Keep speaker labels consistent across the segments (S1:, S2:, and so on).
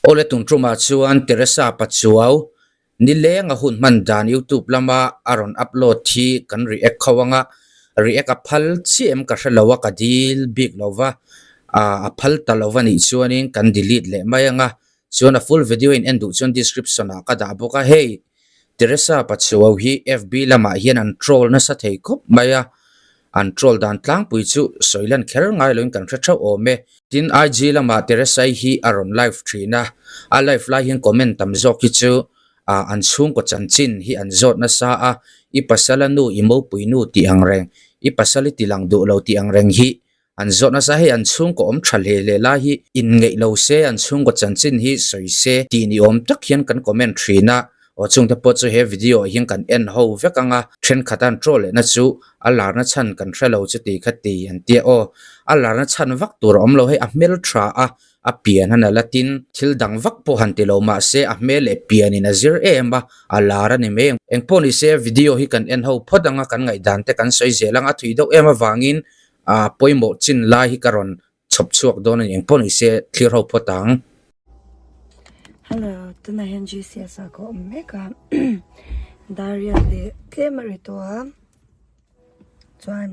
S1: Awle tun tumah chuan Teresa Pachuau nileng a hun hman dan YouTube lama a rawn upload hi kan react kho anga, react a phal chiah em ka hre lo a, ka dil bik lo va, a phal ta lo va nih chuanin kan delete leh mai anga, chuan a full video in en duh chuan description ah ka dah bawk a, hei Teresa Pachuau hi FB lamah hian an troll nasa thei khawp mai a, an troll dan tlangpui chu sawi lan kher ngai loin kan hre theuh awm e. Tin, IG lamah Teresa-i hi a rawn live thin a, a live lai hian comment tam zawk hi chu an chhungkaw chanchin hi an zawt nasa a, i pasal a nu, i mopui nu tih ang reng, i pasal i tilang duh lo tih ang reng hi An zawh nasa hei an chhungkaw awm tha hle hle lai hi inngeih lo se an chhungkaw chanchin hi sawi se tih ni awm tak hian kan comment thin a, aw chungte pawh chu he video ah hian kan en ho vek ang a, thenkhat an troll lehna chu a larna chhan kan hre lo chu ti kha ti an tia aw, a larna chhan vak tur a awm lo hei a hmel tha a, a pian a nalh a tin thil dang vak pawh han ti lo mah se a hmel leh pianin a zir em a, a lar a ni mai ang. Engpawh ni se video hi kan en ho phawt ang a, kan ngaihdan te kan sawi zel ang a, thui deuh em avangin A pawimawh chin lai hi ka rawn chhawp chhuak dawn a ni. Engpawh ni se thlir ho phawt ang.
S2: Hello, tunah hian GCS ah ka awm mek a, Darian leh tlem a ri tawh a, chuan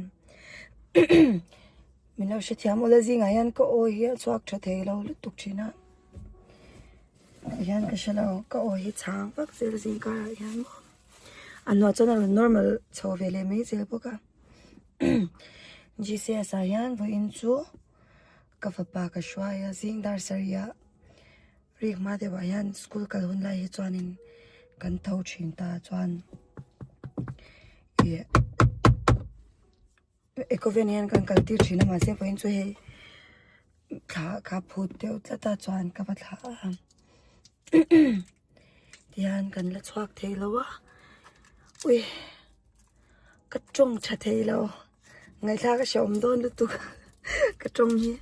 S2: min lo hrethiam ula zingah hian ka aw hi a chhuak tha thei lo lutuk thin a, hian ka hre lo ka aw hi chhang vak zel zing karah hian maw a hnuah chuan a rawn normal chho ve leh mai zel bawk a. GCS ah hian vawiin chu ka fapa ka hruai a zing dar sarih ah rik hma deuh ah hian school kal hun lai hi chuanin kan tho thin ta chuan ih ecoven hian kan kal tir thin a mahse vawiin chu hei thla kha phut deuh tlat a chuan ka va thla a tihian kan la chhuak thei lo a ui. Ka tawng tha thei lo ngaihthlak a hrehawm dawn lutuk ka tawng hi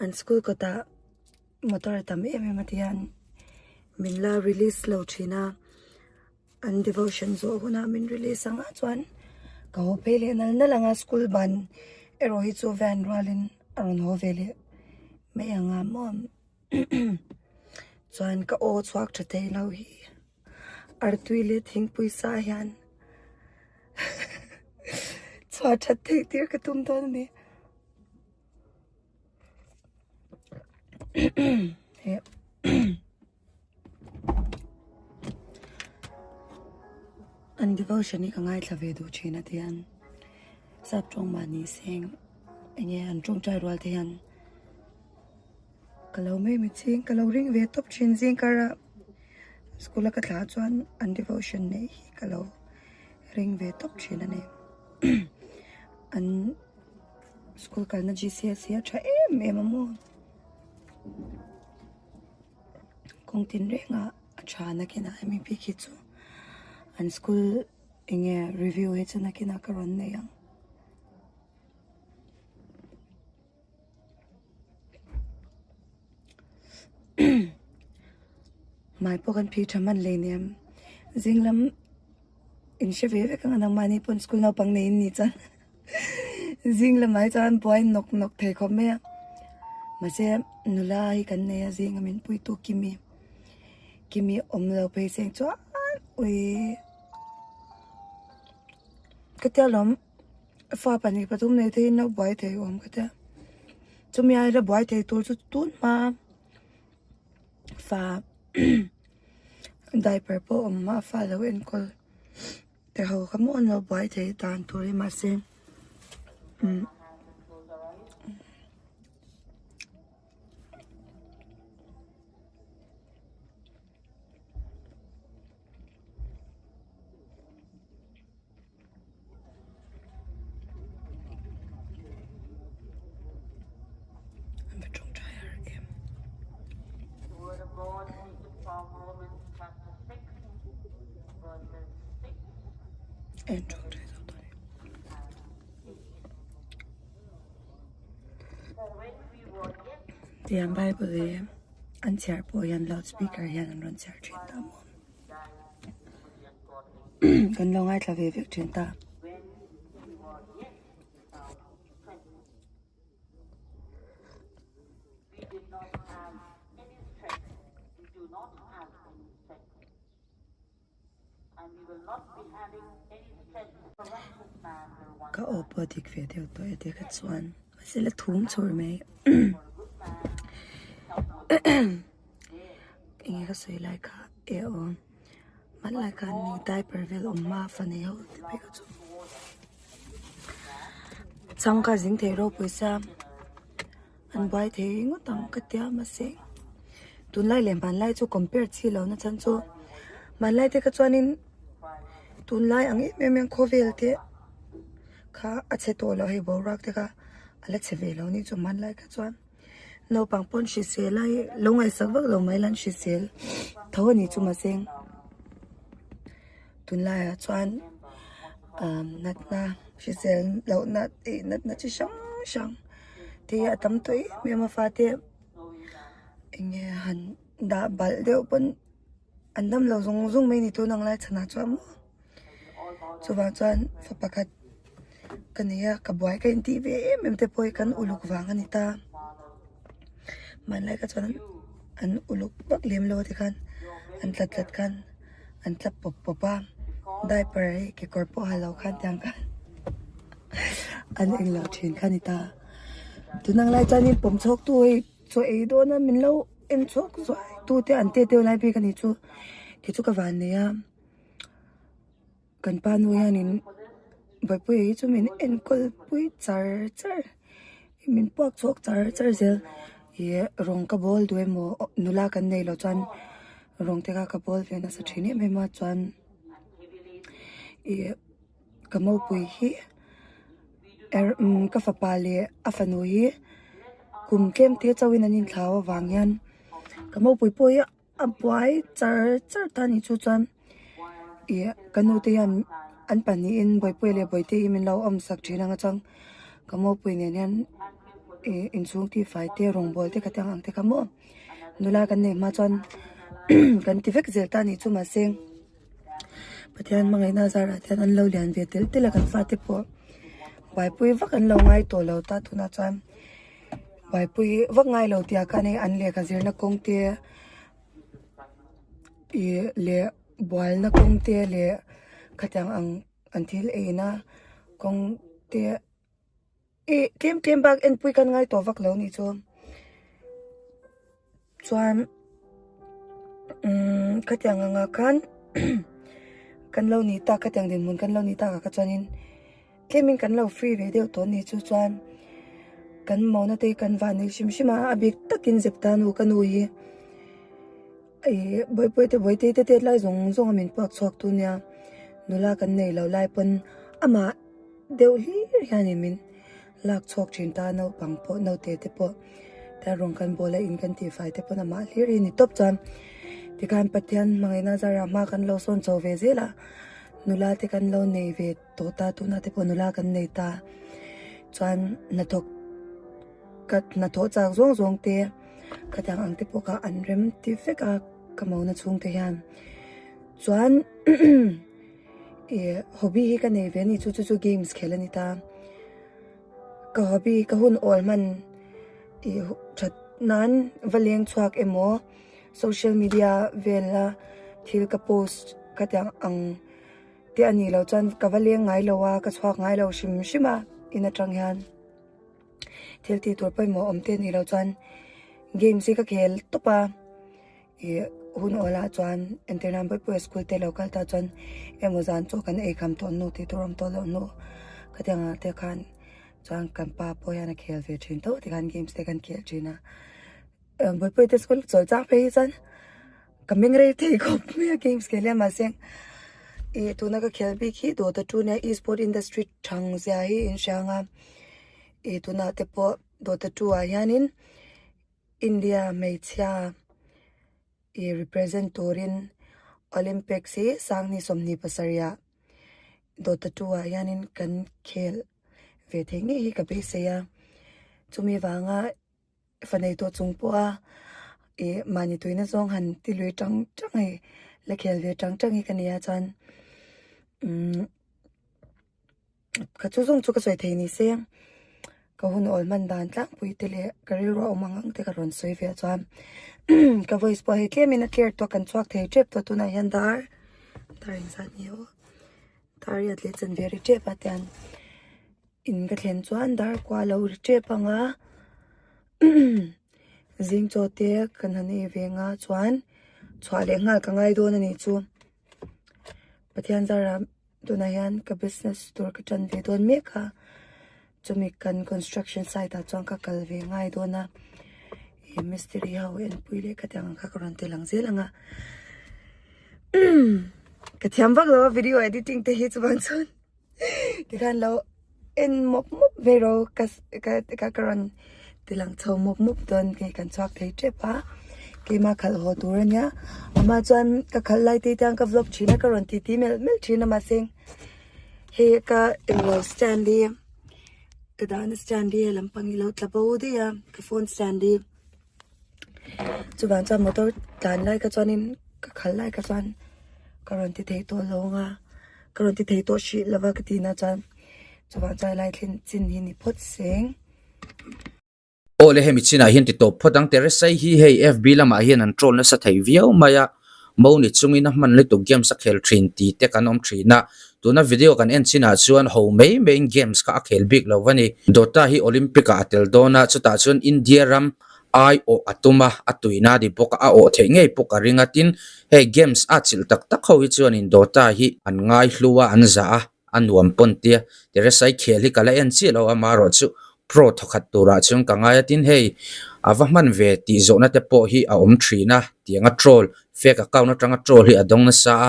S2: an school kawtah motor a tam em em a tihian min la release lo thin a an devotion zawh hunah min release ang a chuan ka haw phei leh nal nal ang a school ban erawh hi chu van rualin a rawn haw ve leh mai ang a maw. Chuan ka aw chhuak tha thei lo hi artui leh thingpui sa hian chhuah that theih tir ka tum dawn a ni. An devotion hi ka ngaithla ve duh thin a tihian sap tawng mahni seng enge an tawngtai rual te hian. Ka lo mai mi ching ka lo ring ve tawp thin zing kar a school a ka thlah chuan an devotion neih hi ka lo ring ve tawp thin a ni an school kalna GCS hi a tha em em a maw kawng tin reng a a tha nakin ah hemi bik hi chu an school enge review hi chu nakin ah ka rawn nei ang. Hmai pawh kan phih tha hman lei nia zing lam in hre ve vek ang a nangmahni pawn school naupang nei in nih chuan zing lamah hi chuan buai nawk nawk thei khawp mai a mahse nula hi kan nei a zinga min puitu Kimi Kimi awm lo phei seng chuan ui ka tia lawm. Fa pahnih pathum nei te hi an lo buai thei awm ka tia chumi aia buai thei tur chu tun hma fa diaper pawh awm a fa lo enkawl te ho kha maw an lo buai thei dan tur hi mahse umm. En tawngtai zo tawh a ni. Tiang bible hi an chhiar pawh hian loud speaker hian an rawn chhiar thin ta maw. Kan lo ngaithla ve vek thin ta. Ka aw pawh dik ve deuh tawh e tikha chuan mahse la thum chhur mai enge ka sawi lai kha e aw hmanlai khan ni diaper vel awm hma fa nei ho te phei kha chu chhang kha zing thei ropui sia. An buai thei ngawt ang ka tia mahse tunlai leh hmanlai chu compare chi lo na chhan chu hmanlai te kha chuanin tunlai ang em em hian khawvel te kha a chhe tawh lo hei boruak te kha a la chhe ve lo ni chu hmanlai kha chuan naupang pawn hrisel a hei lo ngaihsak vak lo mai la an hrisel tho a ni chu mahse tunlaiah chuan ah natna hrisel lohna tih natna chi hrang hrang. Te a tam tawh em em a fate eng nge han dah balh deuh pawn an dam lo zung zung mai a ni tun ang lai chhanah chuan maw chuvang chuan fa pakhat ka nei a ka buai ka intih ve em em te pawh hi kan uluk vang a ni ta hmanlai kha chuan an uluk vak lem lo a tikhan an tlat tlat khan an tla pawp pawp a diaper hi kekawr pawh ha lo khan tiang khan. An englo thin kha ni ta. Tunang lai chuanin pawm chhawk tu hei chaw ei dawn a min lo en chhawk zuai tu te an te deuh lai bik a ni chu kei chu ka van nei a kan pa nu hianin Bawihpuia hi chu min enkawl pui char char min puak chhuak char char zel ih rawng ka bawl duh emaw nula kan neih loh chuan rawng te kha ka bawl ve nasa thin em em a chuan ih. Ka mopui hi er umm ka fapa leh a fanu hi kum tlem te chauhin an inthlau avang hian ka mopui pawh hi a buai char char ta a nih chu chuan ih ka nu te hian an pahnihin bawihpuia leh bawihte hi min lo awm sak thin ang a chuan ka mopui nen hian ih inchhung tifai te rawngbawl te ka ti ang ang te kha maw nula kan neih hma chuan kan ti vek zel ta a nih chu mahse. Pathian hmangaihna zarah te hian an lo lian ve tel tel a kan fate pawh buaipui vak an lo ngai tawh lo ta tunah chuan buaipui vak ngai lo tih ah khan hei an lehkha zirna kawng te ih leh bualna kawng te leh khatiang ang an thil eina kawng te. Ih tlem tlem bak enpui kan ngai tawh vak lo nih chu chuan umm khatiang angah khan kan lo nih tak khatiang dinhmun kan lo nih takah kha chuanin tlemin kan lo free ve deuh tawh nih chu chuan kan mawna te hi kan van nei hrim hrim a a bik takin zepta nu ka nu hi ih bawihpuii te bawihte te tet lai zawng zawng a min puak chhuak tu nia nula kan nei lo lai pawn amah. Deuh hlir hianin min lak chhuak thin ta naupang pawh naute te pawh te rawng kan bawl a in kan tihfai te pawn amah hlir hi ni tawp chuan tikhan Pathian hmangaihna zarah hma kan lo sawn chho ve zel a nula te kan lo nei ve tawh ta tuna te pawh nula kan nei ta chuan hnathawk ka hnathawh chak zawng zawng te khatiang ang te pawh kha an rem ti vek a ka mona chhung te hian chuan. Ih hobby hi ka nei ve a ni chu chu chu games khel a ni ta ka hobby ka hun awl hman ih that nan va leng chhuak emaw social media vela thil ka post ka tiang ang te a nih loh chuan ka va leng ngai lo a ka chhuak ngai lo hrim hrim a in atang hian thil tih tur pawimawh awm te a nih loh chuan games hi ka khel tawp a. Ih hun awlah chuan entirna Bawihpuia school te lo kal ta chuan emaw zan chaw kan ei kham tawh hnu tih tur awm tawh loh hnu khatiang ah te khan chuan kan pa pawh hian a khel ve thin tho tikhan games te kan khel thin a Bawihpuia te school chawl chang phei hi chuan ka meng rei thei khawp mai a games khel hian mahse ih tuna ka khel bik hi dawt a tu nia e-sport industry thang zia hi in hria ang a ih tunah te pawh dawt a tu ah hianin. India hmeichhia ih represent turin Olympics hi sanghnih 27 ah Dota 2 ah hianin kan khel ve thei ngei hi ka beisei a chumi vanga fa nei tawh chung pawha ih mahni tuina zawng han ti lui tang tang hei la khel ve tang tang hi ka nia chuan umm. Ka chu zawng chu ka sawi thei ni se. Ka hun awl hman dan tlangpui te leh ka rilru a awm ang ang te ka rawn sawi ve a chuan ka voice pawh hei tlem in a clear tawh kan chhuak thei tep tawh tunah hian dar dar engzat nge aw dar riat leh chanve ri tep a tian in ka thlen chuan dar kua lo ri tep ang a zing chaw te kan han ei ve ang a chuan chhuah leh nghal ka ngai dawn a nih chu Pathian zarah. Tunah hian ka business tur ka tan ve dawn mek a, chumi kan construction site ah chuan ka kal ve ngai dawn a, ih mistiri ho enpui leh ka tiang ang kha ka rawn tel ang zel ang a, ka thiam vak lo a video editing te hi chuvang chuan tikhan lo en mawp mawp ve rawh ka ka ka rawn ti lang chho mawp mawp dawn nge kan chhuak thei tep a keimah khalh haw tur ania amah chuan ka khalh lai te hian ka vlog thin a ka rawn titi melh melh thin a mahse hei ka englo stand hi ka dahna stand hi he lampang hi a lo tla bo daih a ka phone stand hi. Chuvang chuan motor tlan lai kha chuanin ka khal lai kha chuan ka rawn ti thei tawh lo ang a ka rawn ti thei tawh hrih lo va ka tih na chuan chuvang chuan helai thlen chin hi ni phawt seng.
S1: Aw le hemi chinah hian ti tawp phawt ang Teresai hi hei FB lamah hian an troll nasa thei viau mai a Moni chungin a hman lutuk games a khel thin tih te kan awm thin a tuna video kan en chinah chuan ho mai maiin games kha a khel bik lo a ni. Dota hi Olympic ah a tel dawn a chutah chuan India ram ai awh a tum a, a tuina a ni bawk a, a awh theih ngei pawh ka ring a, tin hei games a chilh tak tak ho hi chuanin Dota hi an ngai hlu a, an zah a, a nuam pawn tia Teresai khel hi ka la en chiah lo a, amaherawh chu pro thawkhat turah chuan ka ngai a, tin hei a va hman ve tih zawhna te pawh hi a awm thin a, tianga troll fake account atanga troll hi a dawng nasa a,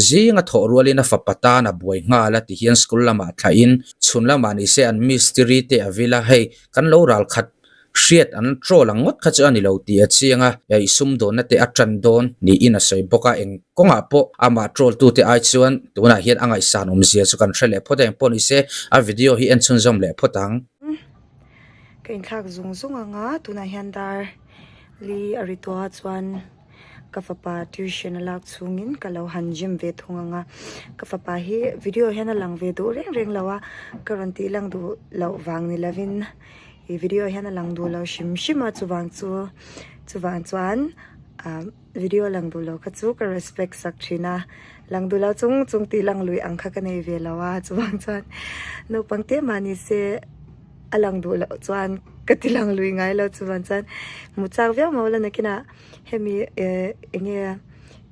S1: zinga thawh rualin a fapa tan a buai nghal a tihian school lamah thlahin chhun lamah nise an mistiri te a vil a, hei kan lo ral khat Hriat an troll ang ngawt kha chu a ni lo tih a chiang a, i sumdawnna te a tan dawn niin a sawi bawk a, eng kawngah pawh amah troll tute ai chuan tunah hian a ngaihsan awmzia chu kan hre leh phawt a, eng pawh ni se a video hi en chhunzawm leh phawt ang.
S2: Ka inthlak zung zung ang a, tunah hian dar li a ri tawh a chuan ka fapa tuition a lak chhungin ka lo han gym ve thung ang a, ka fapa hi video hian a lang ve duh reng reng lo a, ka rawn tih lang duh loh vang ni lovin. He video hian a lang duh lo hrim hrim a chuvang chu chuvang chuan ah video lang duh lo kha chu ka respect sak thin a lang duh lo chung chung tih lang lui ang kha ka nei ve lo a chuvang chuan naupang te mah ni se a lang duh loh chuan ka ti lang lui ngai lo chuvang chuan hmu chak viau maw la nakinah hemi eh eng nge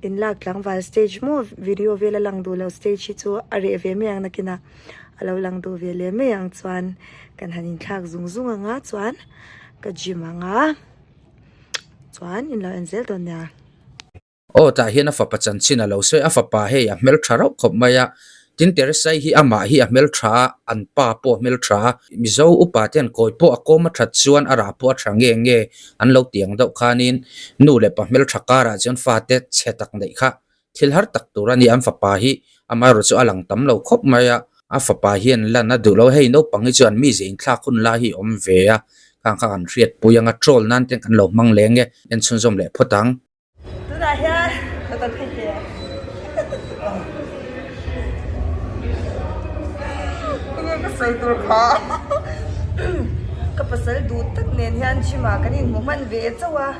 S2: in lak tlangval stage maw video vel a lang duh lo stage hi chu a reh ve mai ang nakinah. A lo lang duh ve leh mai ang chuan kan han inthlak zung zung ang a chuan ka gym ang a chuan in lo en zel dawn nia.
S1: Aw tah hian a fapa chanchin a lo sawi a fapa hei a hmeltha rauh khawp mai a tin Teresai hi amah hi a hmeltha a an pa pawh a hmeltha a Mizo upa te an kawi pawh a kawm a that chuan a rah pawh a tha nge nge an lo ti ang deuh khanin nu leh pa hmeltha karah chuan fate chhe tak neih kha Thil har tak tur a ni, an fapa hi amaherawh chu a lang tam lo khawp mai a, a fapa hian lan a duh lo, hei naupang hi chu an mize inthlak hun lai hi a awm ve a, khang kha kan hriatpui ang a, troll nan te kan lo hmang leng e, en chhunzawm leh phawt ang.
S2: Tunah hian ka tan phei hle. Enge ka sawi tur kha ka pasal duh tak nen hian gym ah kan inhmu hman ve chauh a.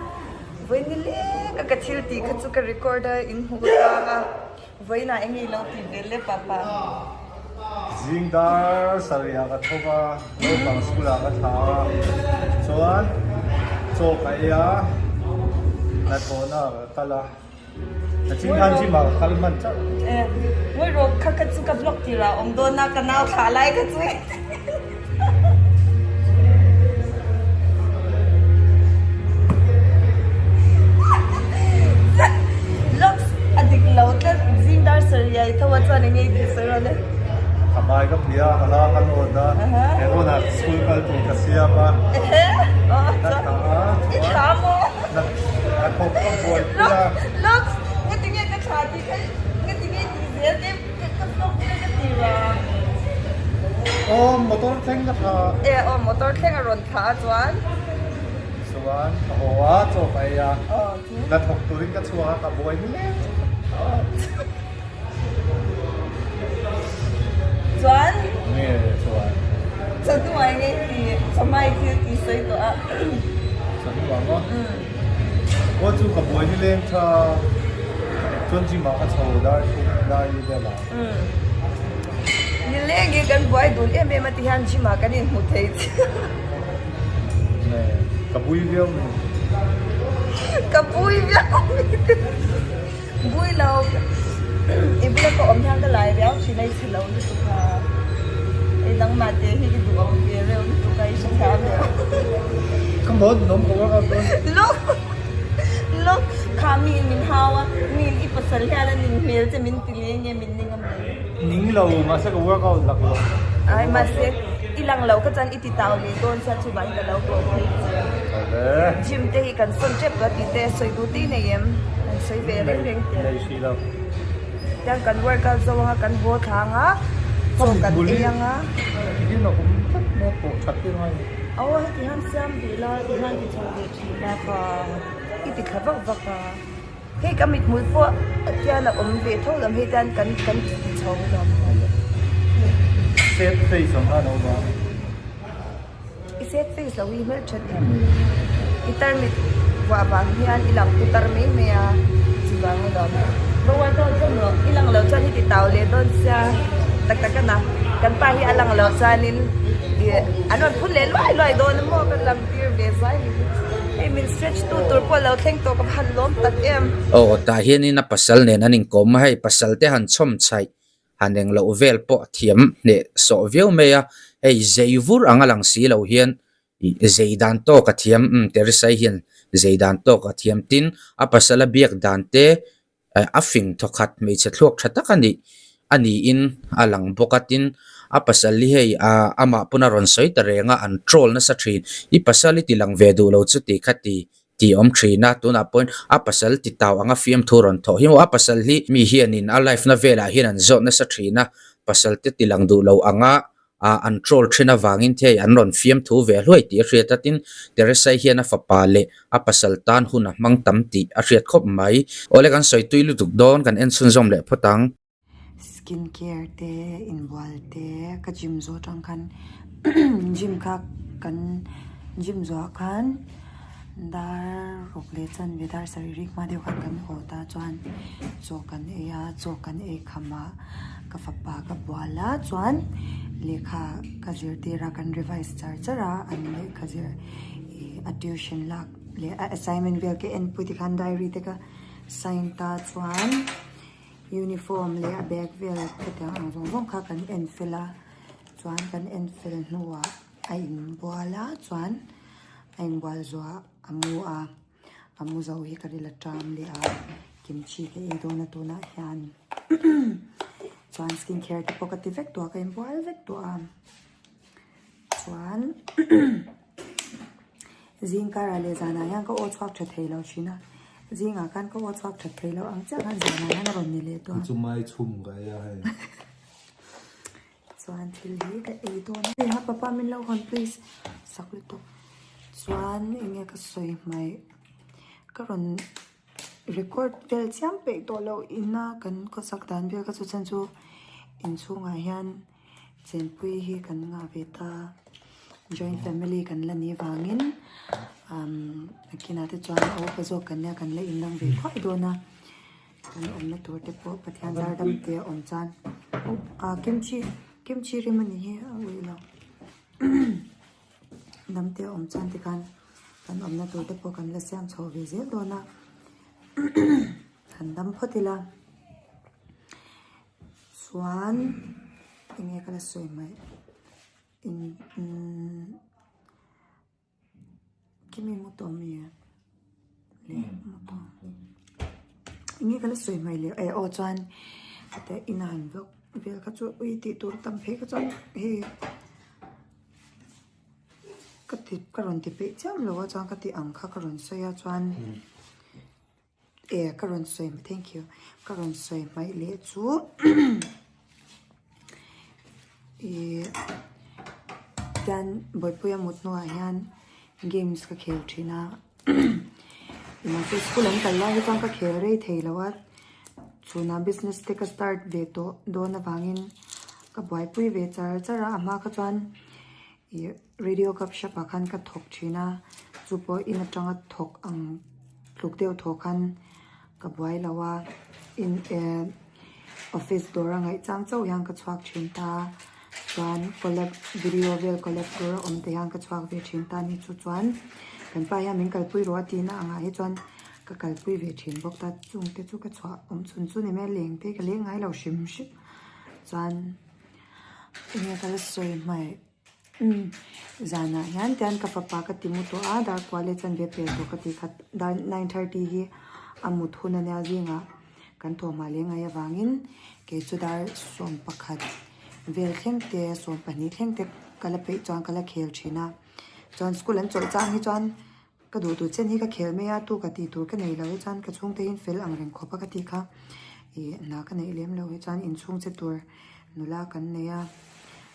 S2: Vawiin leng a ka thil tih kha chu ka record a in hmuh tlang a vawiin ah enge ilo tih vel le papa.
S3: Zing dar sarih ah ka tho va, naupang school ah ka thla a, chuan chaw ka ei a, hnathawhna ah ka kal a, ka ching khan gym ah ka kal hman chauh.
S2: Ngawi rawh kha kha chu ka vlog tirah awm dawn a, ka nau thlah lai kha chu. Looks a dik lo tlat zing dar sarih tho a chuan enge i tih sawi rawh le.
S3: Ka hmai ka phih a, ka la ka nawt a, he hunah school kal tur ka siam a, ka thlah a,
S2: I thlah maw?
S3: Ka thawk ka buai pui a.
S2: Looks ngatinge ka thlah tih kha ngatinge i tih zel te.
S3: Aw motor thleng ka thla.
S2: E aw motor thleng a rawn thla a chuan.
S3: Chuan ka haw a chaw ka ei a. Na thawk turin ka chhuak a ka buai nileng.
S2: Chuan.
S3: Nge chuan.
S4: Chawhnuai nge ti chawhmai thil tih sawi tawh a.
S3: Chawhnuai maw? Aw chu ka buai ni leng tha chuan gym ah ka chho dar thum dar li vel ah.
S4: Ni leng hi kan buai dun em em a ti hian gym ah kan inhmu thei chiah.
S3: Nge ka bui viau mi.
S4: Ka bui viau mi. Bui lo i bula ka awm hian ka lai riau thin a i chhe lo lutuk a ei nangmah te hi i duh awm ve reuh lutuk a i hre thiam lo.
S3: Ka mawn awm ka workout dawn.
S4: Look look kha miin min hau a miin i pasal hian a ning hmel che min ti leh nge min ning a mai.
S3: Ning lo mahse ka workout lak lo.
S4: Ai mahse i lang lo ka chuan i ti tau leh dawn sia chuvang hi ka lo ko phei che. Gym te hi kan sawn tep tawh a tih te sawi duh te i nei em? Kan sawi ve reng reng teh.
S3: Nei hrih lo.
S4: Tiang kan workout zo anga kan haw thla anga chaw kan ei anga.
S3: Tihian a awm tlat mai a pawh that te ngai ni.
S4: Aw heti hian siam ve la ti hian ti chho ve thin a ka i ti thla vak vak a. Hei ka mithmul pawh tian a awm ve tho lam hei tian kan kan ti chho lam.
S3: Sad face ang khan a awm a.
S4: I sad face lo hi hmeltha em i tarmit vuah vang hian i lang putar mai mai a chuvang alawm Bawa dawn chuan maw i lang loh chuan i ti tau leh dawn sia tak tak a na kan pa hi a lang loh chuanin ih an rawn phun leh luai luai dawn a maw ka lam tir ve zai ni hi hei min stretch tu tur pawh a lo thleng tawh ka va han lawm tak em.
S1: Aw tah hianin a pasal nen an inkawm a hei pasal te han chhawm chhaih han eng loh vel pawh a thiam hneh sawh viau mai a, hei zei vur ang a lang si lo hian ih zei dan tawk a thiam umm Teresai hian zei dan tawk a thiam tin a pasal a biak dan te eh a fing thawkhat hmeichhe thluak tha tak a nih a niin a lang bawk a tin a pasal hi hei ah amah pawn a rawn sawi ta reng a an troll nasa thin i pasal i ti lang ve duh lo chu tih kha ti tih awm thin a, tunah pawhin a pasal ti tau anga fiamthu rawn thawh hi maw a pasal hi mi hianin a life na velah hian an zawt nasa thin a, pasal te ti lang duh lo anga ah an troll thin avangin thei an rawn fiamthu ve hluai tih a hriat a tin Teresai hian a fapa leh a pasal tan hun a hmang tam tih a hriat khawp mai. Awle kan sawi tui lutuk dawn kan en chhunzawm leh phawt ang.
S2: Skin care te inbual te ka gym zawh atang khan gym kha kan gym zawh ah khan dar ruk leh chanve dar sarih rik hma deuh khan kan haw ta chuan chaw kan ei a chaw kan ei kham ah ka fapa ka bual a chuan lehkha ka zirtir a kan revise char char a an lehkha zir ih a tuition lak leh a assignment vel ka en pui tikhan diary te ka sign ta chuan. Uniform leh a bag vel khatiang ang zawng zawng kha kan en fel a chuan kan en fel hnuah a inbual a chuan a inbual zuah a mu a a mu zo hi ka ril a ṭam leh a kimchi ka ei dawn a tunah hian chuan skin care te pawh ka ti vek tawh a ka inbual vek tawh a chuan zing karah leh zanah hian ka aw chhuak tha thei lo thin a zingah khan ka aw chhuak that thei lo ang chiah khan zanah hian a rawn ni leh tawh a
S3: chu mai chhum ka ei a hei
S2: chuan thil hi ka ei dawn a ha papa min lo hawn please sak lutuk chuan enge ka sawi hmaih ka rawn record vel chiam peih tawh loh ina kan khawsak dan vel ka chu chhan chu inchhungah hian. Chenpui hi kan ngah ve ta joint family kan la nih vangin umm nakinah te chuan a upa zawk kan nia kan la inlang ve thuai dawn a kan awmna tur te pawh Pathian zar dam te a awm chuan ah kimchi kimchi rim a nih hi a ui lo dam te a awm chuan tikhan kan awmna tur te pawh kan la siam chho ve zel dawn a han dam phawt ila. Chuan enge ka la sawi mai in umm kimi mu tawh mi leh mu tawh enge ka la sawi mai leh eh aw chuan heta in han vlog vel kha chu ui tih tur tam phei kha chuan hei ka ti ka rawn ti peih chiam lo a chuan ka ti ang kha ka rawn sawi a chuan. E ka rawn sawi thank you ka rawn sawi hmaih leh chu ih tian Bawihpuia mut hnuah hian games ka khel thin a mahse school an kal lai hi chuan ka khel rei thei lo a chhunah business te ka start ve tawh dawn avangin ka buaipui ve char char a a hma kha chuan. Ih radio cup shop ah khan ka thawk thin a chu pawh in atanga thawk ang tluk deuh thaw khan ka buai lo a in eh office dawr a ngaih chang chauh hian ka chhuak thin ta chuan collab video vel collab tur a awm te hian ka chhuak ve thin ta a ni chu chuan kan pa hian min kalpui rawh a tihna angah hi chuan ka kalpui ve thin bawk ta chung te chu ka chhuah awm chhun chu ni mai a leng te ka leng ngai lo hrim hrim chuan. Enge ka la sawi hmaih umm zanah hian tian ka fapa ka ti mu tawh a dar kual leh chanve pel tawh ka tih kha dar 9:30 hi a mut hun ania zingah kan thawhhma leh ngai avangin kei chu dar 11 vel thleng te 12 thleng te ka la peih chuan ka la khel thin a chuan school an chawlh chang hi chuan ka duh tur chen hi ka khel mai a tu ka tih tur ka nei lo hi chuan ka chhungte hi fel ang reng khawp a ka tih kha ih hna ka neih lem loh hi chuan inchhung che tur nula kan nei a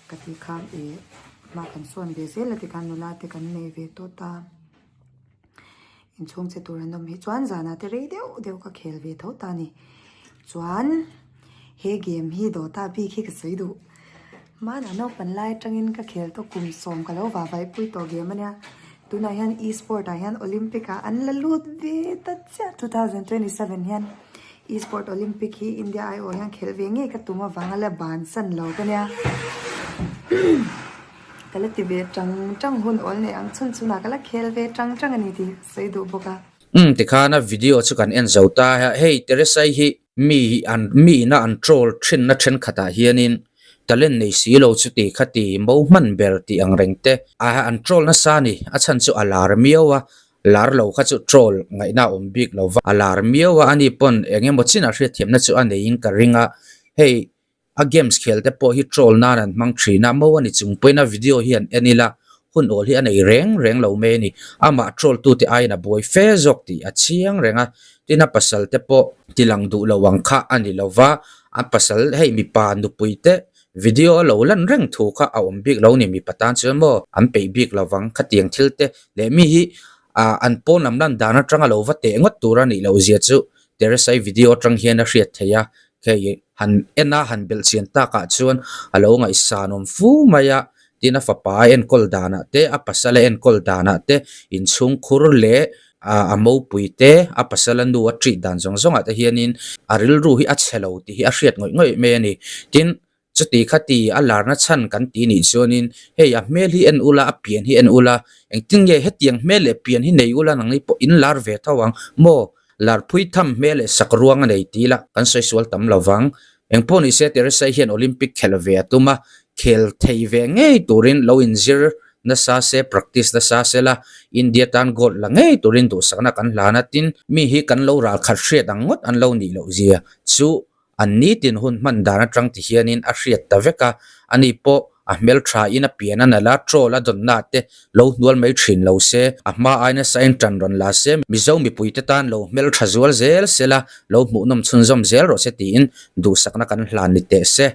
S2: ka tih kha ih hma kan sawn ve zel a tikhan nula te kan nei ve tawh ta inchhung che tur an awm hi chuan zanah te rei deuh deuh ka khel ve tho ta a ni chuan he game hi dawta bik hi ka sawi duh. Hmanah naupan lai atangin ka khel tawh kum sawm ka lo vah vaih pui tawh game ania. Tunah hian e-sport ah hian Olympic ah an la lut ve ta chiah 2027 hian e-sport Olympic hi India aiawh hian khelh ve ngei ka tum avanga la bansan lo ka nia. Ka la ti ve tang tang hun awl nei ang chhun chhunah ka la khel ve tang tang a ni tih ka sawi duh bawk a.
S1: Umm tikhan a video chu kan en zo ta a, hei Teresai hi Mi an mi ina an troll thinna thenkhatah hianin talent nei si lo chu ti kha ti mo hman ber tih ang reng te a an troll nasa a ni. A chhan chu a lar miau a, lar lo kha chu troll ngaihna a awm bik lo va, a lar miau a ani pawn eng emaw chinah hriatthiamna chu a neiin ka ring a, hei A games khel te pawh hi troll nan an hmang thin a, mo a ni chung pawhin a video hi an en ila hun awl hi a nei reng reng lo mai a ni. Amah troll tute aiin a buai fe zawk tih a chiang reng a, tin a pasal te pawh tilang duh lo ang kha a ni lo va, a pasal hei mipa nupui te video a lo lan reng thu kha a awm bik lo ni mipa tan chuan maw an peih bik lo vang khatiang thil te leh mi hi ah an pawn lam lan dan atanga lo va teh ngawt tur a nih loh zia chu Teresa-i video atang hian a hriat theih a. Hei han en a, han belh chian takah chuan a lo ngaihsan awm fu mai a, tin a fapa a enkawl danah te, a pasal a enkawl danah te, inchhungkhur leh a mopui te, a pasal a nu a treat dan zawng zawngah te hianin a rilru hi a chhe lo tih hi a hriat ngawih ngawih mai a ni. Tin, chuti khati a larna chhan kan tih nih chuanin hei a hmel hi en ula, a pian hi en ula, engtin nge hetiang hmel leh pian hi nei ula nangni pawh in lar ve tho ang maw? Larphui tham hmel leh sak ruang a nei ti ila kan sawi sual tam lo vang. Engpawh ni se Teresai hian Olympic khelh ve a tum a, khel thei ve ngei turin lo inzir nasa se, practice nasa se la, India tan gold la ngei turin duhsakna kan hlan a, tin mi hi kan lo ralkhat hriat ang ngawt an lo nih loh zia chu An nitin hun hman dan atang ti hianin a hriat ta vek a, ani pawh a hmeltha in a pian a nalh a, troll a dawnna te lo hnual mai thin lo se, a hma ai nasa in tan rawn la se, Mizo mipui te tan lo hmeltha zual zel se la, lo hmuhnawm chhunzawm zel rawh se tiin duhsakna kan hlan ni teh se.